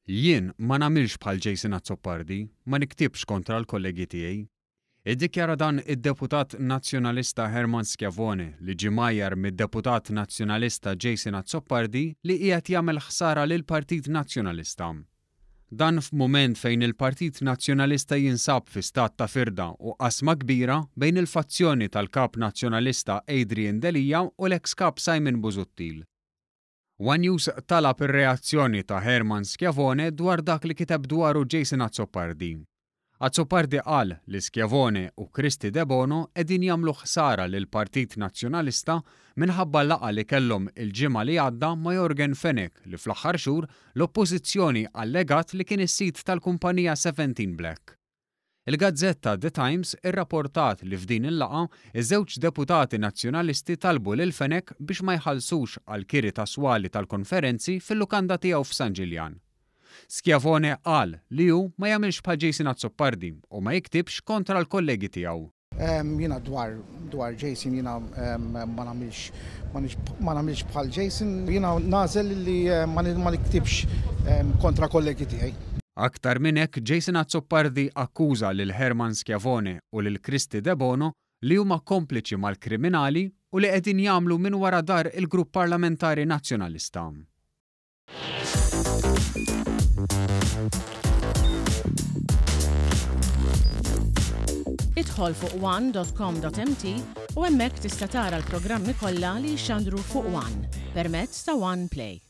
Jien ma nagħmilx bħal Jason Azzopardi, ma niktibx kontra l-kollegi tiegħi. Iddikjara dan id-Deputat Nazzjonalista Hermann Schiavone li ġie mgħajjar mid-Deputat Nazzjonalista Jason Azzopardi li qiegħed jagħmel ħsara lill-Partit Nazzjonalista. Dan f'mument fejn il-Partit Nazzjonalista jinsab fi stat ta' firda u qasma kbira bejn il-fazzjoni tal-Kap Nazzjonalista Adrian Delia u l-eks Kap Simon Busuttil. One News talab ir-reazzjoni ta' Hermann Schiavone dwar dak li kiteb dwaru Jason Azzopardi. Azzopardi qal li Schiavone u Kristy Debono qegħdin jagħmlu ħsara lill-Partit Nazzjonalista minħabba laqgħa li kellhom il-ġimgħa li għadda ma' Yorgen Fenech li fl-aħħar xhur l-Oppożizzjoni allegat li kien is-sid tal-kumpanija Seventeen Black. Il-gazzetta The Times irraportat li f'din il-laqgħa, iż-żewġ deputati Nazzjonalisti talbu lil Fenech biex ma jħallsux għall-kiri ta' swali tal-konferenzi fil-lukanda tiegħu f'San Ġiljan. Schiavone qal li hu ma jagħmilx bħal Jason Azzopardi u ma jiktibx kontra l-kollegi tiegħu. Jiena dwar dwar Jason jiena ma nagħmilx ma nagħmilx bħal Jason, jiena nagħżel li ma niktibx kontra kollegi tiegħi. Aktar minn hekk Jason Azzopardi akkuża lil Hermann Schiavone u lil Kristy Debono li huma kompliċi mal-kriminali u li qegħdin jagħmlu minn wara dar il-Grupp Parlamentari Nazzjonalista. Idħol fuq one.com.mt u hemmhekk tista' tara l-programmi kollha li jixxandru fuq One permezz ta' One Play.